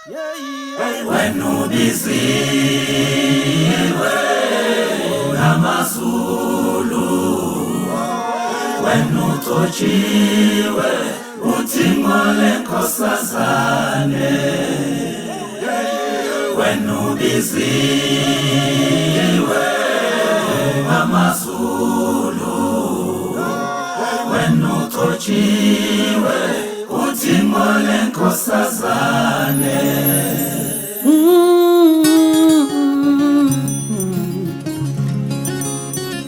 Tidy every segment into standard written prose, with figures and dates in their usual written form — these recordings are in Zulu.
Wena ubiziwe ngamaZulu, wena ugcotshiwe uThingo leNkosazane. Wena ubiziwe ngamaZulu, wena ugcotshiwe uThingo leNkosazane.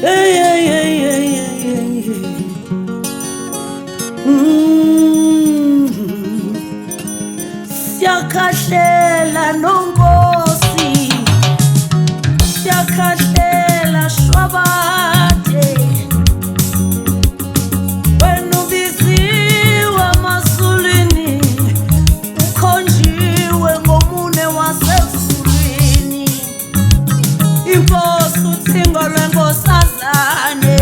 Hey, hey, hey, hey, hey, hey. Siyakhahlela nonkosi, siyakhahlela shwabade. Wena ubiziwe amaZulwini, ukhonjiwe ngomune wasezulwini. Inkosi uThingo lweNkosazane,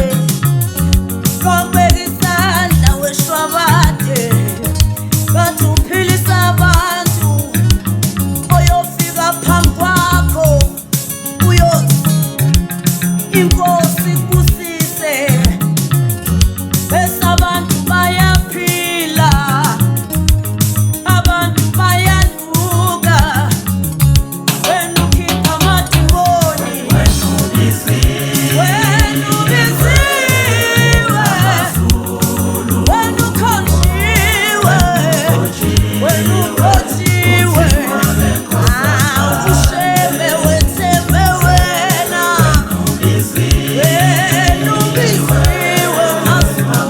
lwakubeka isandla weshwabade, bathi uphilisa abantu. Oyofika phambi kwakho uyothi inkosi ikubusise, bese abantu bayaphila, abantu bayaluka. Wena ukhipha amadimoni, Wena ubiziwe wena ubiziwe, wena ukhonjiwe, wena ugcotshiwe. Usheme wethembe wena, wena ubiziwe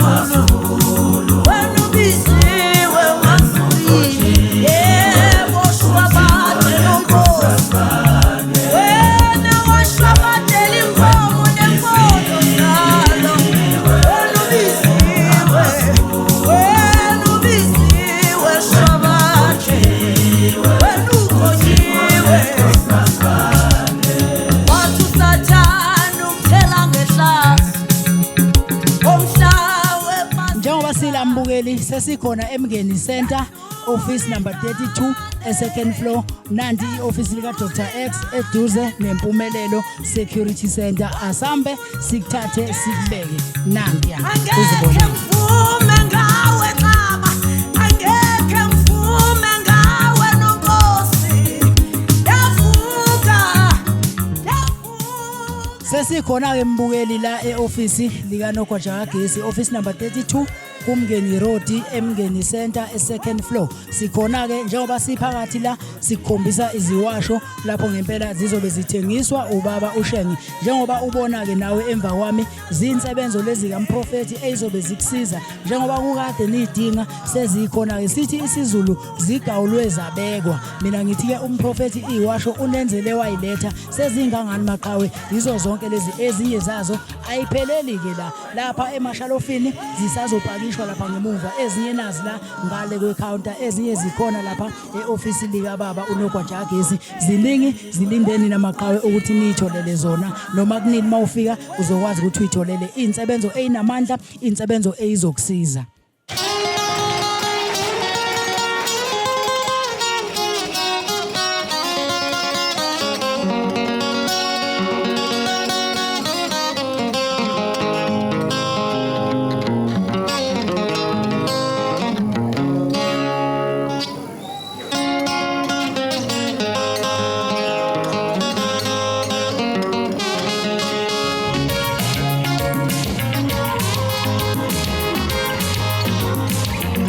maZulu, wena ubiziwe maZulwini. Yebo shwabade nonkosi, wena washwabadela inkomo nempondo zalo. Wena ubiziwe, wena ubiziwe shwabade, wena ugcotshiwe. Wathi uSathane umthela ngehlazo omhla wepasika. Njengoba silambukeli sesikhona eMngeni Center, office number 32 e-second floor. Nanti i-office lika Dr X eduze neMpumelelo Security Center. Asambe sikuthathe sikubeke nantiya Angeke uzibonele. ngivume ngawe Xaba, angeke ngivume ngawe nonkosi. Yavuka, yavuka. Sesikhona-ke mbukeli la e-ofisi likaNogwaja kaGesi, office number 32 kuMngeni Road, eMngeni Center, e-second floor. Sikhona-ke njengoba siphakathi la sikukhombisa iziwasho lapho ngempela zizobe zithengiswa ubaba uShenge. Njengoba ubona-ke nawe emva kwami zinsebenzo lezi kamprofethi ezizobe zikusiza njengoba kukade niyidinga, sezikhona-ke. Sithi isiZulu zigawulwe zabekwa. Mina ngithi-ke umprofethi iwasho unenzele wayiletha sezingangani maqhawe, yizo zonke lezi, ezinye zazo ayipheleli-ke la lapha emashalofini zisazopakishwa lapha ngemuva, ezinye nazi la ngale kwekhawunta, ezinye zikhona lapha e-ofisi likababa uNogwaja kaGesi. Ziningi, zilindeni namaqhawe ukuthi niyitholele zona. Noma kunini uma ufika uzokwazi ukuthi uyitholele iy'nsebenzo ey'namandla, iy'nsebenzo eyizokusiza.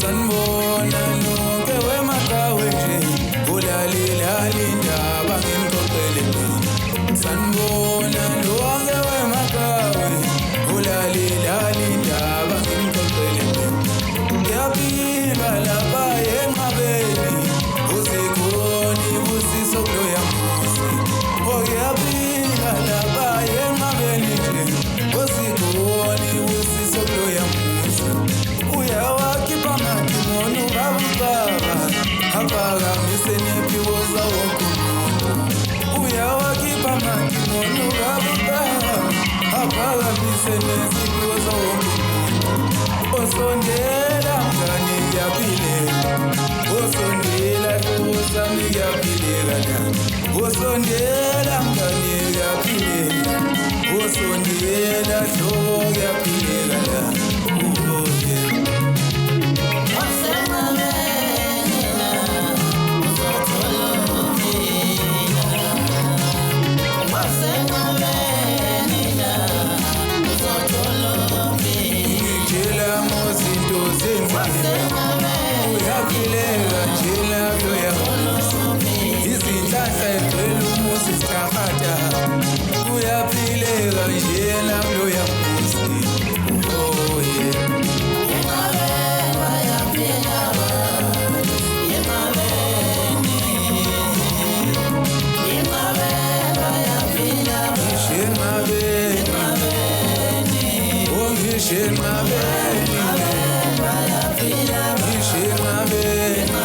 Sanibona nonke wemaqhawe nje, ulalilali indaba nginixoxele mina. Sanibona nonke wemaqhawe, ulalilali indaba nginixoxele mina. Kuyaphilwa lapha enqabeni, uzikhona ibusiso kuloya muzi. Oh, kuyaphilwa lapha enqabeni nje, uzikhona ibusiso kuloya muzi. Uyawakhipha amadimoni ubaba ubaba, aphakamise nephiwo zawo wonke umuntu. Uyawakhipha amadimoni ubaba. la. Osondela mngane kuyaphileka, osondela hlobo kuyaphileka la. Oh yeah. Ngitshela ngozinto zenzeka, uyaphileka nje lapho yamuzi. Izinhlahla egcwele umuzi zitahata, uyaphileka nje lapho yamuzi. Oh yeah. Ngisho enqabeni, oh ngisho enqabeni, ngisho enqabeni,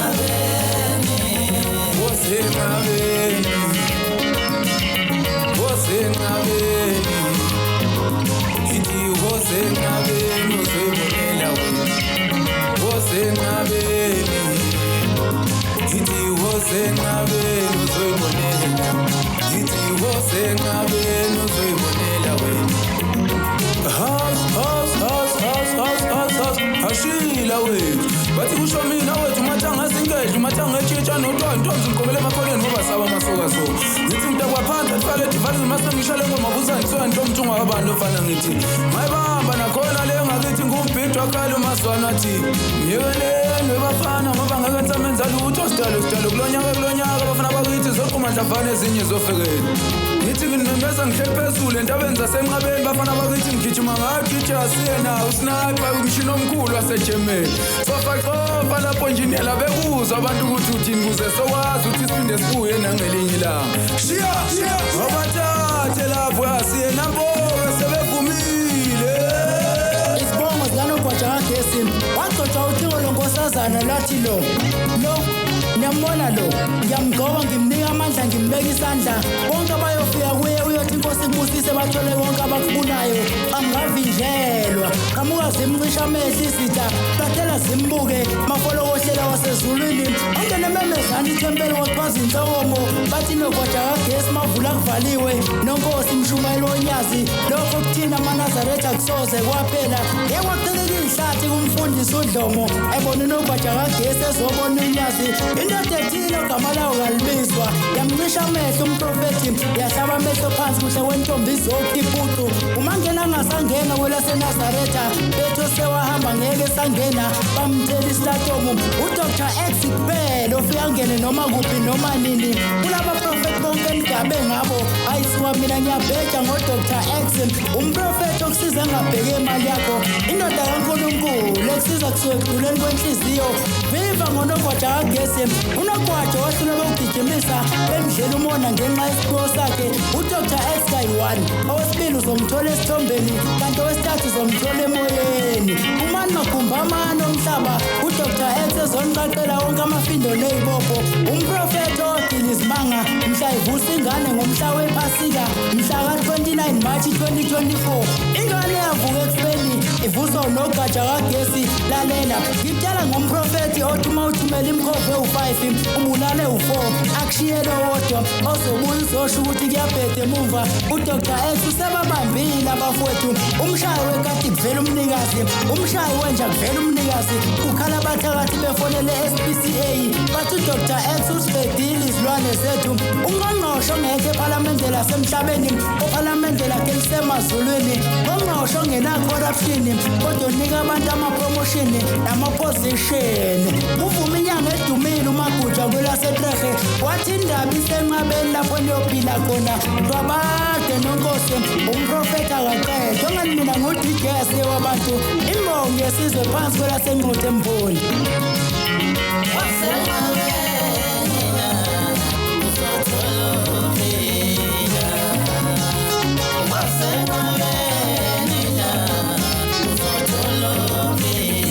osenqabeni, osenqabeni, ngithi osenqabeni uzoyibonela wena, osenqabeni, ngithi osenqabeni uzoyibonela, ngithi osenqabeni uzoyibonela wena. House, house, house, house, house, house, house, ashila wethu. Bathi kusho mina wethu umathanga sinkehla, umathanga etshitsha notwana, ntombi ngiqobele emakholeni ngoba saba amasuka so. Ngithi mntakwaphansi athwale divali mase ngishale ngoma buza ngithiwa ntombi mthunga wabantu ofana ngithi. Mayibamba nakhona leyo ngakithi ngumbhido wakhala umaswana athi. Myekeleni webafana ngoba ngeke nisamenza lutho sidalo sidalo kulonyaka kulonyaka abafana bakithi zoqhuma ndlavane ezinye zofekela. Ngithi nginemeza ngihleli phezulu entabeni zasenqabeni bafana bakithi ngigijima ngagija siyena usniper umshini omkhulu waseGermany. Sofa xofa lapho njinela bekuzwa abantu ukuthi uthini kuze sokwazi ukuthi siphinde sibuye nangelinye ilanga. Shiya shiya abathathe lapho asiyena mpoke sebevumile. Isibongo sikanogwaja kagesi wagcotshwa ucingo lwenkosazana lwathi lo lo niyambona lo ngiyamgcoba ngimnika amandla ngimbeka isandla bonke abayofika kuye uyothi inkosi ikubusise bathole konke abakufunayo angavinjelwa qhamuka zimcisha amehlo izitha qathela zimbuke mafolokohlela wasezulwini angene memezana ithempeli kwachwaza inhlokomo bathi nogwaja kagesi mavula kuvaliwe nonkosi mshumayelo wonyazi lokho kuthina amaNazaretha kusoze kwaphela yekwaqineka izihlathi kumfundisi uDlomo ebona unogwaja kagesi ezobona unyazi indoda ethile ogama lawo kalibizwa yamcisha amehlo umprofethi yahlaba amehlo phansi kuhle kwentombi izokhipha ucu umangena angasangena kwelaseNazaretha bethu sewahamba ngeke sangena bamthela isilatomu uDr X kuphela ofika angene noma kuphi noma nini kulaba profethi bonke enigabe ngabo ayisuka mina ngiyabheja ngoDr X umprofethi okusiza engabheki imali yakho indoda kaNkulunkulu ekusiza kusuka ekuguleni kwenhliziyo viva ngonogwaja kagesi unogwaja wahluleka ukugijimisa bemdlela umona ngenxa yesiphiwo sakhe uDr X kayi-1 owesibili uzomthola esithombeni kanti owesithathu uzomthola emoyeni umani magumbi amane omhlaba uDr X ezoniqaqela wonke amafindo ney'bopho umprofethi odila izimanga mhla ivusa ingane ngomhla wephasika mhla ka-29 March 2024 ingane yavuka ekufeni ivuswa unogwaja kagesi lalela ngikutshela ngomprofethi othi uma uthumela imikhovu ewu-5 ubulale u-4 akushiyele owodwa ozobuya uzosho ukuthi kuyabheda emuva uDr X usebabambile abafowethu umshayi wekati kuvela umnikazi umshayi wenja kuvela umnikazi kukhala abathakathi befonele SPCA bathi uDr X usibhedile izilwane zethu ungqongqoshe ongekho ephalamende lasemhlabeni ophalamende lakhe lisemazulwini ongqongqoshe ongena-corruption kodwa onika abantu ama-promotion nama-position uvuma inyanga edumile uMaguja kwelaseTrehe wathi indaba isenqabeni lapho niyophila khona twabade nonkosi umprofethi akaqedwa ongani mina ngu-DJ wabantu imbongi yesizwe phansi kwelaseNquthu eMpoli.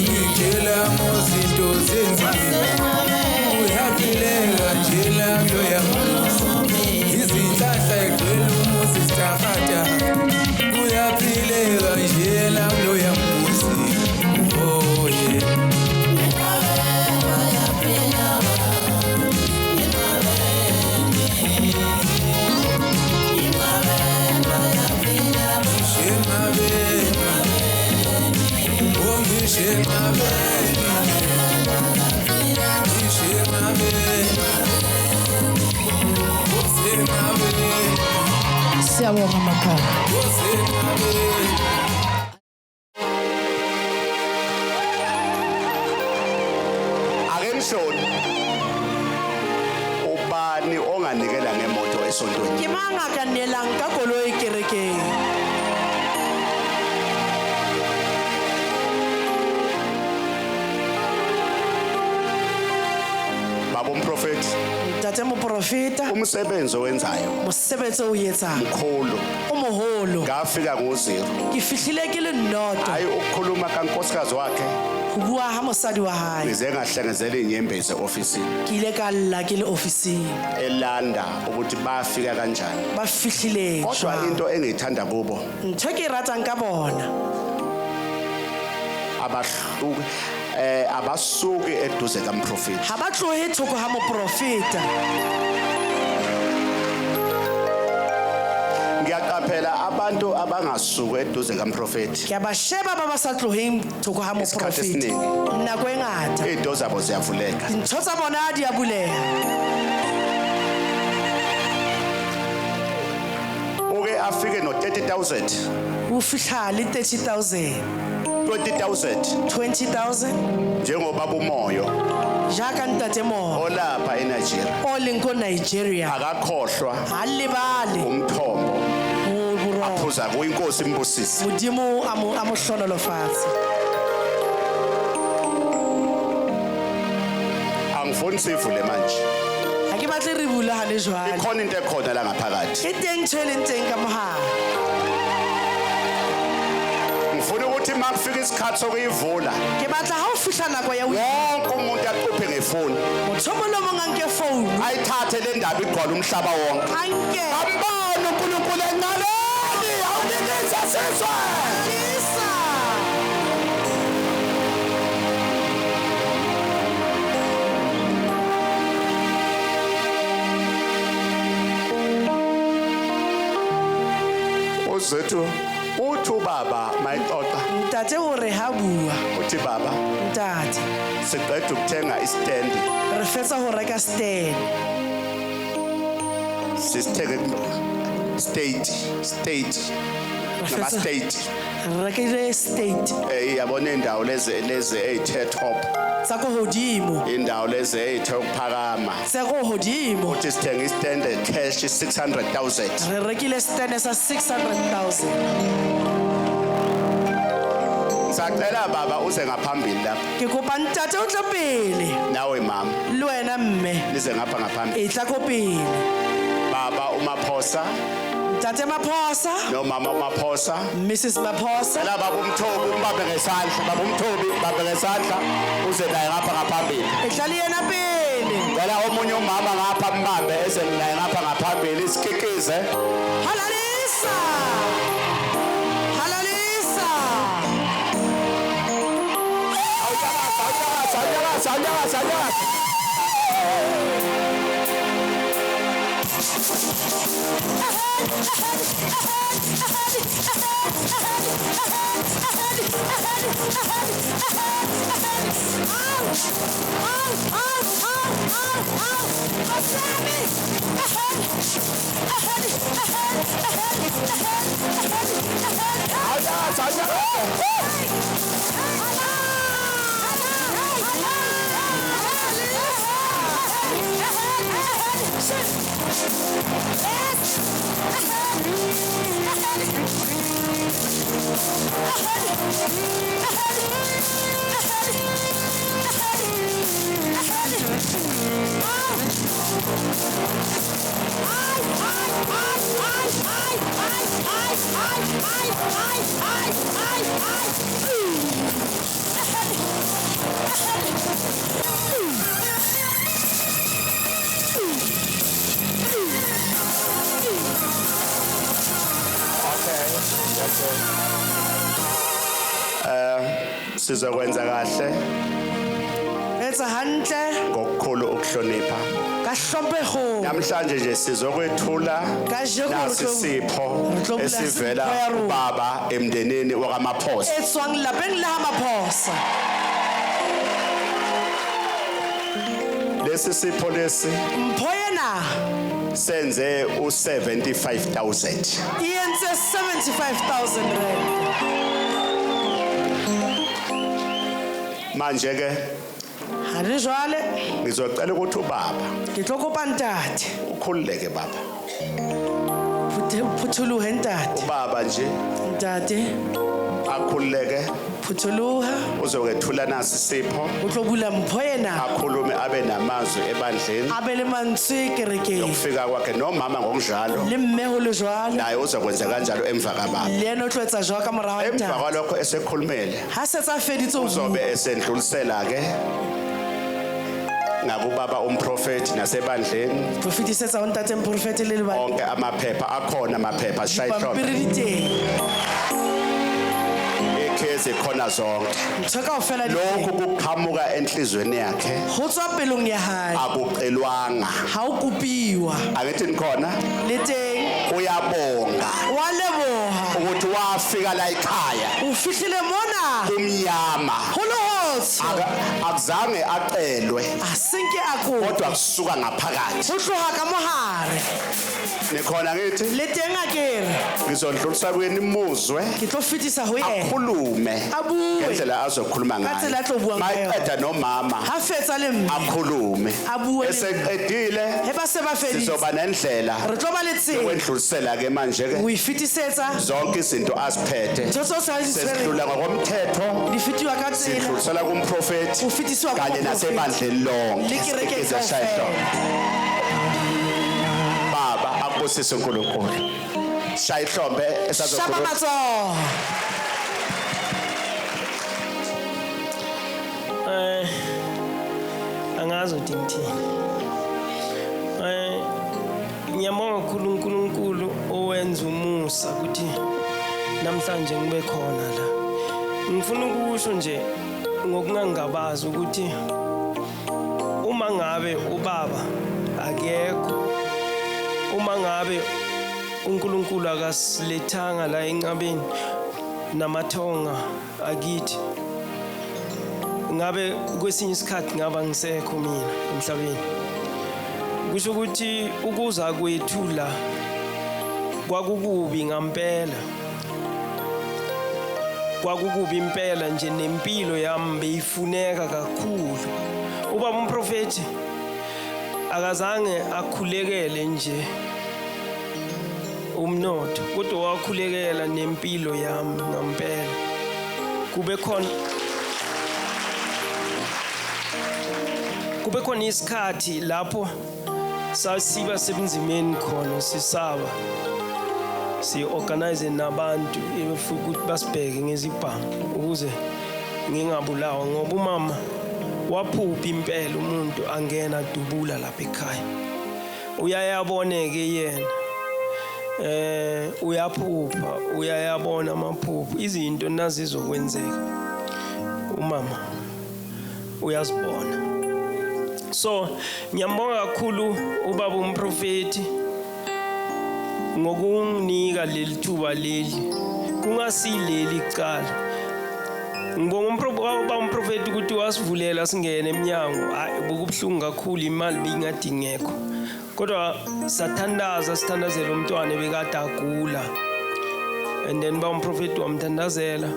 Ngitshela ngozinto zenzeka, uyaphileka nje lapho yamuzi. Izinhlahla egcwele umuzi zitahata, uyaphileka nje lapho yamuzi. Oh yeah. Siyabonga maqhawe. Wosenqabeni. Ake ngihlole. Ubani onganikela ngemoto esontweni? Ke mang a ka neelang ka koloi kerekeng? Baba umprofeti, Ntate moprofeta, umsebenzi owenzayo mosebetsi o o etsang mkhulu. o moholo. Ngafika ngo-zero. Ke fihlile ke le nnoto. Hayi ukukhuluma kankosikazi wakhe, Ho bua ha mosadi wa hae. ngize ngahlengezela iy'nyembezi e-ofisini Ke ile ka lla ke le ofising. elanda ukuthi bafika kanjani. Ba fihlile Kodwa jwang? into engiyithanda kubo, Ntho e ke e ratang ka bona, abahluki abasuki eduze kamprofeti. ha ba tlohe thoko ha moprofeta. Ngiyaqaphela abantu abangasuki eduze kamprofeti, Ke a ba sheba ba ba sa tloheng thoko ha Isikhathi moprofeta. esiningi. Nako e ngata iy'nto zabo ziyavuleka. dintho tsa bona di a buleha. Uke afike no-30,000, O fihla le 30,000, 20,000, 20,000, njengobaba uMoyo jaaka ntate Moyo olapha eNigeria, o leng ko Nigeria. akakhohlwa Ha lebale umthombo ho boroko. aphuza kuwo. Inkosi imbusise. Modimo a mo hlohonolofatse. Angifuni sivule manje, Ha ke batle re bule hane jwale. ikhona into ekhona la ngaphakathi. Ke teng ntho e leng teng ka mohare. Ngifuna ukuthi uma kufika isikhathi sokuyivula, Ke batla ha o fihla nako ya ho wonke umuntu aquphe ngefoni, motho o mong le o mong a nke founu, ayithathe le ndaba igcwale umhlaba wonke. a nke. Ambone uNkulunkulu enqaleni, awunikeza sizwe. Isa. Uzethu uthi ubaba mayixoxa, Ntate o re ha bua. uthi baba, Ntate, siqeda ukuthenga istendi, re fetsa ho reka stand. sisithenge state state Re nama fetsa state. re rekile state Yabona indawo lezi ey'the top, tsa ko hodimo, indawo lezi ey'the ukuphakama. tse ko hodimo. Uthi sithenga istand cash 600,000. Re rekile stand sa 600,000. Sacela baba uze ngaphambili lapha, Ke kopa ntate o tle pele, nawe mama le wena mme nize ngapha ngaphambili. e tla ko pele. Baba uMaphosa Ntate Maphosa, nomama uMaphosa. Mrs Maphosa. Cela baba uMthobi umbambe ngesandla, baba uMthobi bambe ngesandla uze naye ngapha ngaphambili. E tla le yena pele. Cela omunye umama ngapha mbambe eze naye ngapha ngaphambili, isikikize. Halalisa. Halalisa. Awunyakaza, awunyakaza, awunyakaza, awunyakaza. Awunyakaza, awunyakaza. Sizokwenza kahle Etsa hantle ngokukhulu ukuhlonipha. ka hlompego. Namhlanje nje sizokwethula Kajeko re nasi tlo- sipho re tlo bula esivela sipho ya rona. ubaba emndenini wakaMaphosa. E tswang lapeng la ha Maphosa. Lesi sipho lesi Mpho ena Senze u-75,000. E entse 75,000 rand. Manje ke Ha le jwale ngizocela ukuthi ubaba ke tlo kopa ntate. ukhululeke baba. Phutholohe ntate. Ubaba nje Ntate, akhululeke phutholoha uzokwethula nasi isipho o tlo bula mpho ena akhulume abe namazwi ebandleni a be le mantswe kerekeng yokufika kwakhe nomama ngokunjalo le mme ho le jwalo naye uzokwenza kanjalo emva kababa. le yena o tlo etsa jwalo ka morao ha Emva ntate kwalokho esekhulumele ha setse a feditse ho bua uzobe esendlulisela ke ngakubaba umprofeti nasebandleni tlo fetisetsa ho ntate moprofete le lebane onke amaphepha akhona amaphepha sishaya ihlombe pampiri di teng ikhezi khona zonke ntho kaofela di lokhu teng kuqhamuka enhlizweni yakhe ho tswa pelong ya hae akucelwanga ha o kopiwa angithi nikhona le teng uyabonga wa leboha ukuthi wafika la ekhaya o fihlile mona kumnyama ho le hotsho Akuzange acelwe a senke a kopa kodwa kusuka ngaphakathi ho tloha ka mohare nikhona ngithi le teng a kere ngizodlulisa kuyena imuzwe ke tlo fetisa ho yena akhulume A bue. ngendlela azokhuluma Ka tsela a tlo buang ka yona. mayiqeda nomama ha fetsa le mme akhulume A bue le- eseqedile he ba se ba feditse sizoba nendlela re tlo ba le tsela yokwendlulisela ke manje o ke e fetisetsa zonke izinto aziphethe ntho tsohle ha di tshwereng sesidlula ngokomthetho di fetiwa ka tsela sidlulisela kumprofethi O fetisiwa kanye kumprofethi. nasebandleni lonke Le kerekeng Sikize shaya kaofela. ihlombe. Baba akubusise uNkulunkulu shaya ihlombe shapa esazokhuluma matsoho Angazi ukuthi ngithini. Ngiyabonga kakhulu uNkulunkulu owenza umusa ukuthi namhlanje ngibe khona la. Ngifuna ukusho nje ngokungangabazi ukuthi uma ngabe ubaba akekho, uma ngabe uNkulunkulu akasilethanga la enqabeni namathonga akithi, ngabe kwesinye isikhathi ngaba ngisekho mina emhlabeni. Kusho ukuthi ukuza kwethu la kwakukubi ngampela, kwakukubi impela nje, nempilo yami beyifuneka kakhulu. Ubaba umprofeti akazange akhulekele nje umnotho, kodwa wakhulekela nempilo yami ngampela. Kube khona isikhathi lapho sasiba sebunzimeni khona, sisaba si-organize nabantu ukuthi basibheke ngezibhamu ukuze ngingabulawa, ngoba umama waphupha impela umuntu angena adubula lapha ekhaya. Uyayabona-ke yena, uyaphupha, uyayabona amaphupho, izinto nazizokwenzeka umama uyazibona. So ngiyambonga kakhulu ubaba umprofeti ngokunginika leli thuba leli, kungasileli kuqala. Ngibonga ubaba umprofeti ukuthi wasivulela singene eminyango. Hayi, bekubuhlungu kakhulu, imali beyingadingekho, kodwa sathandaza, sithandazela umntwana ebekade agula, and then ba umprofeti wamthandazela,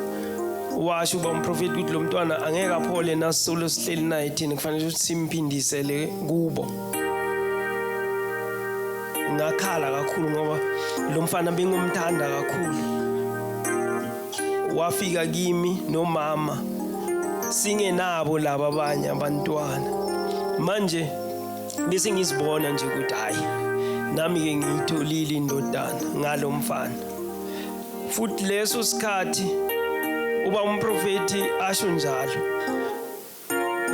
washo uba umprofeti ukuthi lo mntwana angeke aphole nasisolo sihleli naye thina, kufanele ukuthi simphindisele kubo. Ngakhala kakhulu ngoba lo mfana bengumthanda kakhulu. Wafika kimi nomama singenabo laba abanye abantwana. Manje bese ngizibona nje ukuthi hayi, nami ke ngiyitholile indodana ngalo mfana. Futhi leso sikhathi uba umprofeti asho njalo,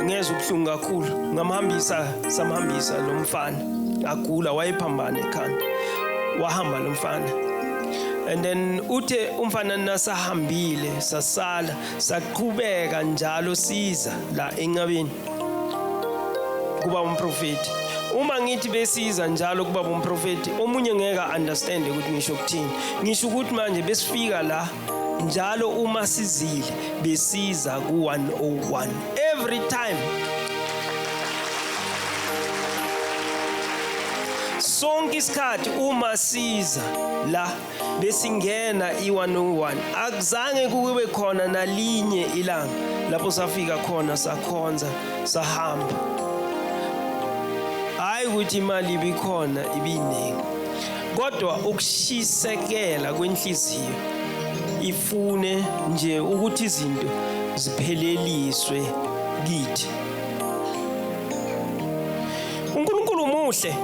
ngezwe ubuhlungu kakhulu. Ngamhambisa, samhambisa lo mfana agula, wayephambana ekhanda, wahamba lo mfana. And then uthe umfana nasahambile, sasala saqhubeka njalo siza la enqabeni kuba umprofeti. Uma ngithi besiza njalo kuba umprofeti, omunye ngeke understand ukuthi ngisho ukuthini. Ngisho ukuthi manje besifika la njalo uma sizile besiza ku 101 every time. Sonke isikhathi uma siza la besingena i-101, akuzange kube khona nalinye ilanga lapho safika khona sakhonza sahamba. Hayi ukuthi imali ibikhona ibiningi, kodwa ukushisekela kwenhliziyo ifune nje ukuthi izinto zipheleliswe kithi. uNkulunkulu muhle.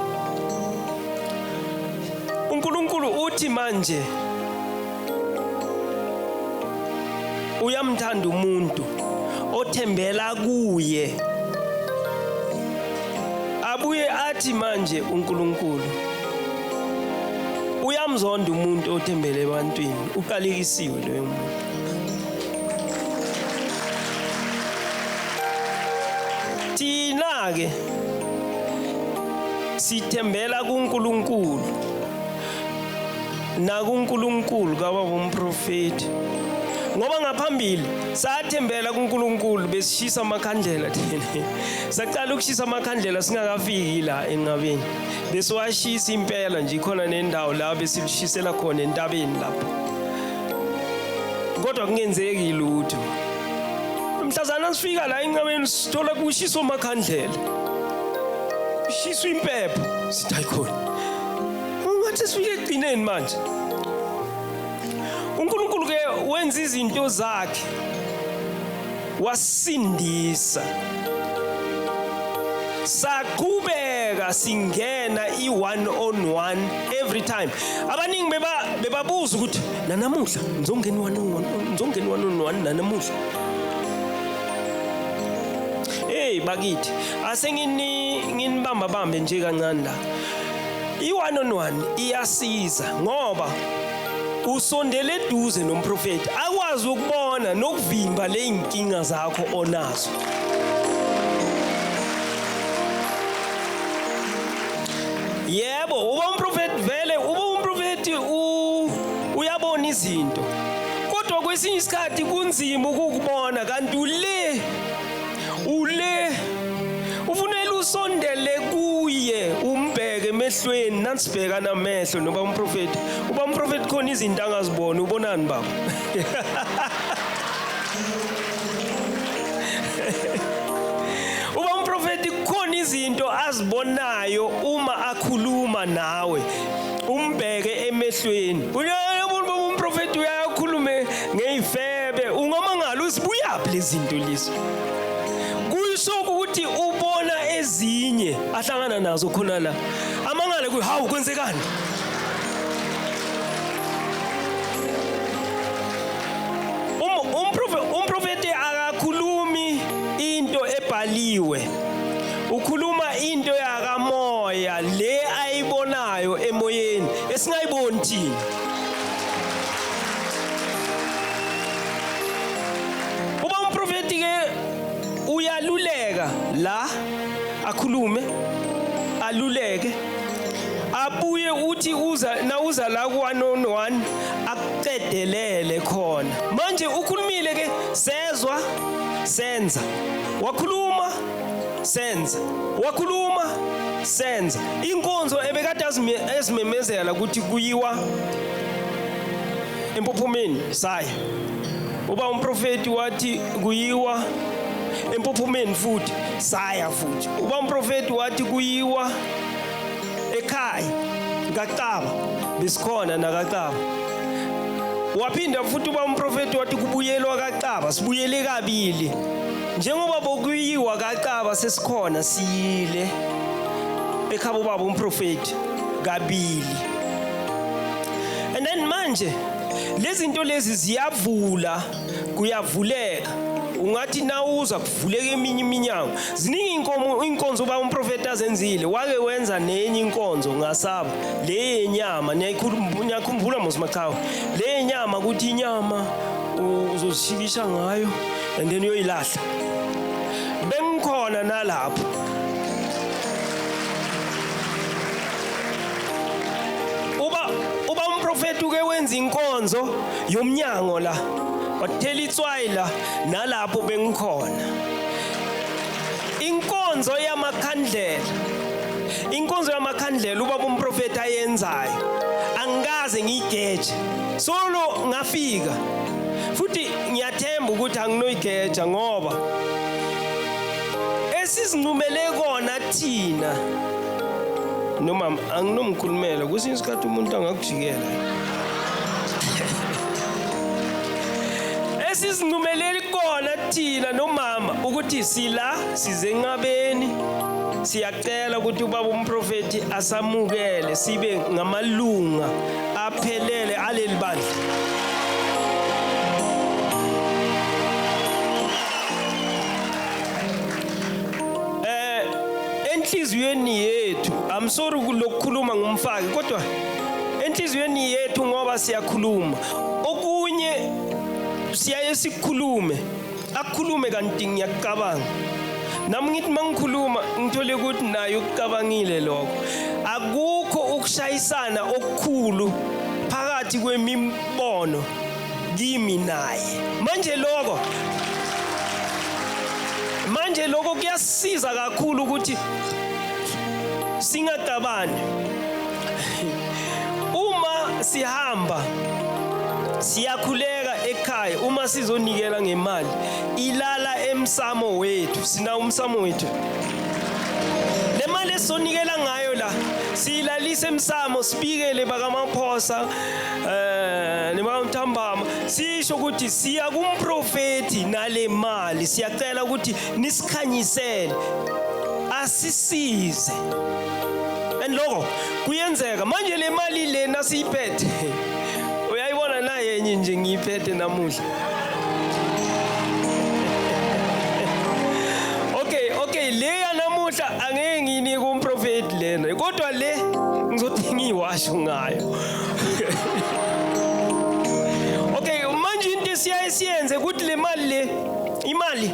uNkulunkulu uthi manje uyamthanda umuntu othembela kuye. Abuye athi manje uNkulunkulu uyamzonda umuntu othembele ebantwini, uqalekisiwe loyo muntu. Thina ke sithembela kuNkulunkulu nakuNkulunkulu kababa umprofeti, ngoba ngaphambili sathembela kuNkulunkulu, besishisa amakhandlela thina. Saqala ukushisa amakhandlela singakafiki la enqabeni, besiwashisa impela nje. Khona nendawo la besishisela khona entabeni lapho, kodwa kungenzeki lutho. Mhlazana sifika la enqabeni sithola kushiswa amakhandlela, kushiswa impepho, sithi hayi khona ungathi sifike ekugcineni manje. uNkulunkulu ke wenza izinto zakhe, wasindisa, saqhubeka singena i-one on one every time. Abaningi bebabuza ukuthi nanamuhla ngizongena i-one on one, ngizongena i-one on one nanamuhla. Hey bakithi, ase nginibamba bambe nje kancane la. I-one on one iyasiza ngoba usondele eduze nomprofeti, akwazi ukubona nokuvimba le inkinga zakho onazo. Yebo, uba umprofeti vele, uba umprofeti uyabona izinto, kodwa kwesinye isikhathi kunzima ukukubona, kanti ule ufunela usondele kuye, umbheke emehlweni. Nansibheka namehlo noba umprofeti, uba umprofeti khona izinto angaziboni. Ubonani baba? Uba umprofeti khona izinto azibonayo uma akhuluma nawe, umbheke emehlweni. Umprofeti uyakhulume ngeyifebe, ungamangala uzibuyaphi lezi zinto lezi. Kusho ukuthi ubona ezinye ahlangana nazo khona la, amangale kuyi hawu kwenzekani. Umprofeti akakhulumi into ebhaliwe, ukhuluma into yakamoya le ayibonayo emoyeni esingayiboni thina. Uba umprofeti ke uyaluleka la, akhulume aluleke, abuye uthi uza nawuza la ku 1 on 1 akuqedelele khona. Manje ukhulumile ke, sezwa senza, wakhuluma senza, wakhuluma senza. Inkonzo ebekade ezimemezela ukuthi kuyiwa empophomeni, saya. Uba umprofeti wathi kuyiwa empophomeni futhi, saya futhi. Uba umprofeti wathi kuyiwa ekhaya kaXaba, besikhona nakaXaba. Waphinda futhi uba umprofeti wathi kubuyelwa kaXaba, sibuyele kabili. Njengoba bokuyiwa kaXaba sesikhona, siyile ekhabo baba umprofeti kabili. And then manje lezi zinto lezi ziyavula, kuyavuleka. Ungathi nawuza kuvuleka eminye iminyango. Ziningi inkonzo uba umprofeti azenzile. Wake wenza nenye inkonzo ngasaba le yenyama, niyakhumbula mos Machawe, le yenyama ukuthi inyama uzozishikisha ngayo and then uyoyilahla. Bengikhona nalapho. Uba umprofeti uke wenza inkonzo yomnyango la, wathela itswayi la, nalapho bengikhona. Inkonzo yamakhandlela Inkonzo yamakhandlela ubaba umprofeti ayenzayo angikaze ngiyigeje solo ngafika, futhi ngiyathemba ukuthi anginoyigeja ngoba esizincumele kona thina noma anginomkhulumela. Kwesinye isikhathi umuntu angakujikela. Esizincumeleli kona thina nomama ukuthi sila size enqabeni, siyacela ukuthi ubaba umprofeti asamukele sibe ngamalunga aphelele aleli bandla. Enhliziyweni yethu, I'm sorry lokukhuluma ngumfaki, kodwa enhliziyweni yethu ngoba siyakhuluma okunye siyaye sikhulume, akukhulume kanti ngiyacabanga nami ngithi mangikhuluma ngithole ukuthi naye ukucabangile lokho. Akukho ukushayisana okukhulu phakathi kwemibono kimi naye. Manje lokho kuyasiza kakhulu ukuthi singaqabani. Uma sihamba siyakhuleka ekhaya, uma sizonikela ngemali ilala emsamo wethu, sina umsamo wethu. Le mali esizonikela ngayo la siyilalisa emsamo, sibikele bakaMaphosa nebakamthambama, sisho ukuthi siya kumprofeti nale mali, siyacela ukuthi nisikhanyisele asisize. And lokho kuyenzeka. Manje le mali lena siyiphethe, uyayibona naye enye nje ngiyiphethe namuhla. Okay, le yanamuhla angeke ngiyinike umprofeti lena, kodwa le ngizothenga iwasho ngayo. Okay, manje into esiyaye siyenze ukuthi le mali le, imali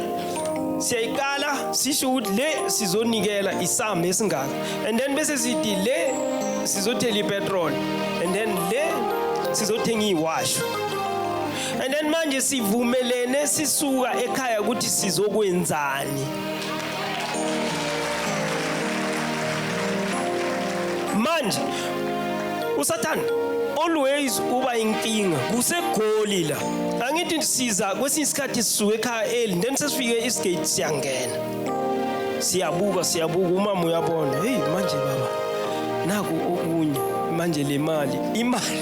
siyayikala sisho ukuthi le sizonikela isamba esingaka, and then bese sithi le sizothela ipetrol, and then le sizothenga iwasho. And then manje sivumelene sisuka ekhaya ukuthi sizokwenzani. Manje uSathane always uba inkinga kuseGoli la. Angithi siza kwesinye isikhathi sisuke ekhaya early, then sesifike isigate siyangena, siyabuka siyabuka, umama uyabona, hey manje baba naku okunye manje le mali imali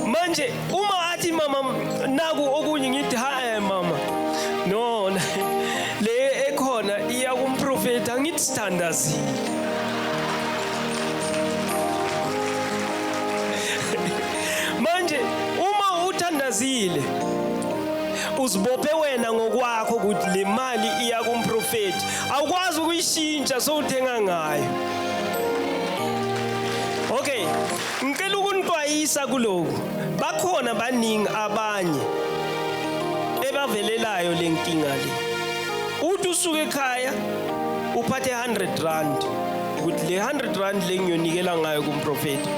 manje uma athi mama naku okunye, ngithi ha mama no le ekhona iya kumprofeti, angithi sithandazile. Manje uma uthandazile uzibophe wena ngokwakho ukuthi le mali iya kumprofeti, awukwazi ukuyishintsha sowuthenga ngayo. Okay, ngicela ukunixwayisa kulokhu, bakhona baningi abanye ebavelelayo le nkinga le. Uthi usuke ekhaya uphathe 100 rand, ukuthi le 100 rand le ngiyonikela ngayo kumprofeti.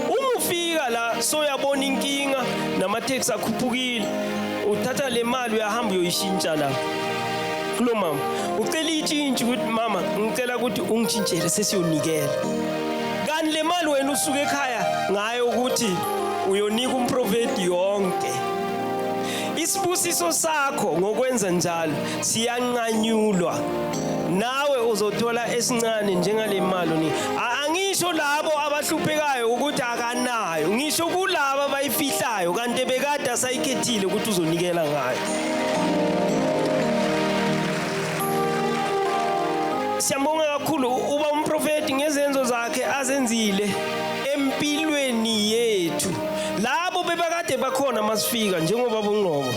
Uma ufika la soyabona inkinga namateksi akhuphukile, uthatha le mali uyahamba uyoyishintsha la kulo mama, ucela itshintshi ukuthi mama ngicela ukuthi ungitshintshele sesiyonikela. Kanti le mali wena usuke ekhaya ngayo ukuthi uyonika umprofeti yonke. Isibusiso sakho ngokwenza njalo siyanqanyulwa, nawe uzothola esincane njengale mali oni. Angisho labo abahluphekayo ukuthi akanayo, ngisho kulabo abayifihlayo kanti bekade asayikhethile ukuthi uzonikela ngayo. Siyambonga kakhulu uba umprofeti ngezenzo zakhe azenzile empilweni yethu. Labo bebakade bakhona masifika njengoba bunqobo,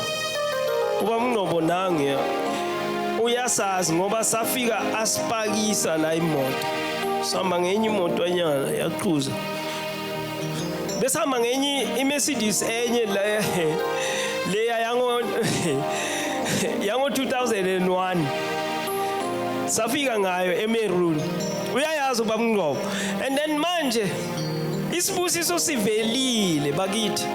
uba Mngcobo nange uyasazi ngoba safika asipakisa la imoto, sihamba ngenye imoto anyana yaqhuza, besihamba ngenye iMercedes enye le leya yango 2001, safika ngayo eMerun. Uyayazi uba Mngcobo. And then manje isibusiso sivelile bakithi.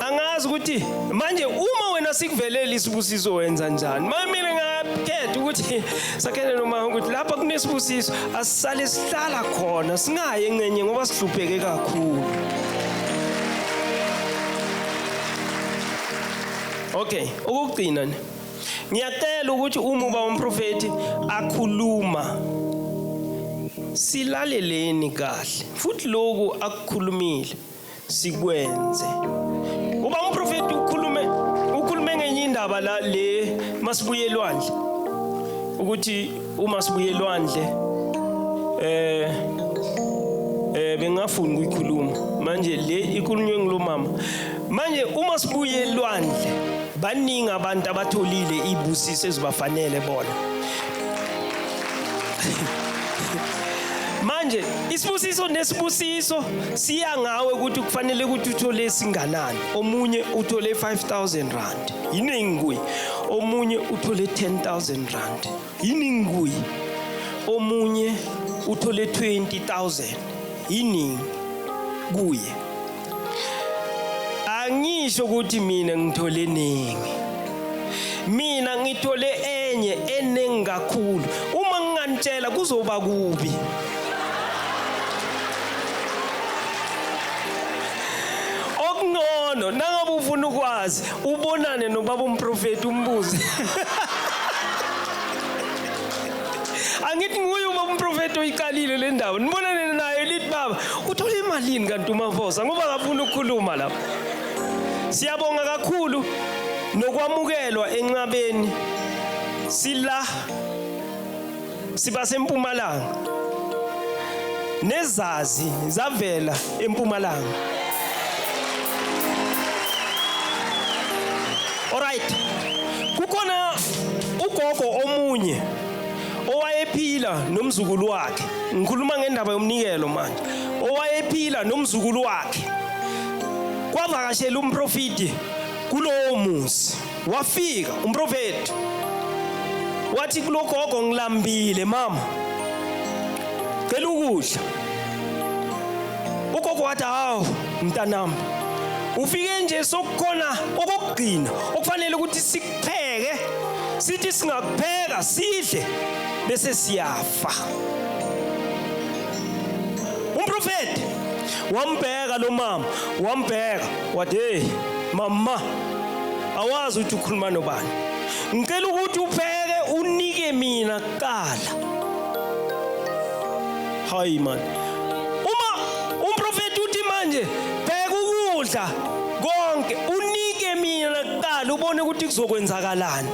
Angazi ukuthi manje uma wena Nasikuvelele isibusiso wenza njani? Manje mina ngakhetha ukuthi sakhele noma ukuthi lapha kunesibusiso asisale sihlala khona singayi engcenye ngoba sihlupheke kakhulu. Okay, okugcina nje. Ngiyacela ukuthi uma uba umprofeti akhuluma silaleleni kahle futhi lokhu akukhulumile sikwenze. Uba umprofeti ukhulume ngenye indaba la le masibuye elwandle. Ukuthi uma sibuye elwandle bengafuni ukuyikhuluma manje le ikhulunywe ngilomama. Manje uma sibuye elwandle baningi abantu abatholile ibusiso ezibafanele bona. Manje isibusiso nesibusiso siya ngawe ukuthi kufanele ukuthi uthole singanani. Omunye uthole 5000 rand, yiningi kuye. Omunye uthole 10000 rand, yiningi kuye. Omunye uthole 20000, yiningi kuye. Angisho ukuthi mina ngithole ningi, mina ngithole enye eningi kakhulu. Uma nginganitshela kuzoba kubi. Okungcono nangabe ufuna ukwazi ubonane nobaba umprofeti umbuze. Angithi nguye ubaba umprofeti oyiqalile le ndaba, nibonane naye lithi baba uthole imalini kanti uMafosa ngoba akafuni ukukhuluma lapha. Siyabonga kakhulu nokwamukelwa enqabeni. Sila siba sempumalanga, nezazi zavela empumalanga. Alright, kukhona ugogo omunye owayephila nomzukulu wakhe. Ngikhuluma ngendaba yomnikelo manje. Owayephila nomzukulu wakhe, kwavakashela umprofiti kulowo muzi. Wafika umprofeti wathi kulogogo, ngilambile mama, cela ukudla. Ugogo wathi, hawu mntanami, ufike nje sokukhona okokugcina okufanele ukuthi sikupheke, sithi singakupheka sidle bese siyafa. Umprofeti wambheka lo mama, wambheka wathi, hey mama, awazi ukuthi ukhuluma nobani, ngicela ukuthi upheke unike mina kuqala. Hayi man, uma umprofeti uthi manje pheka ukudla konke unike mina kuqala ubone ukuthi kuzokwenzakalani.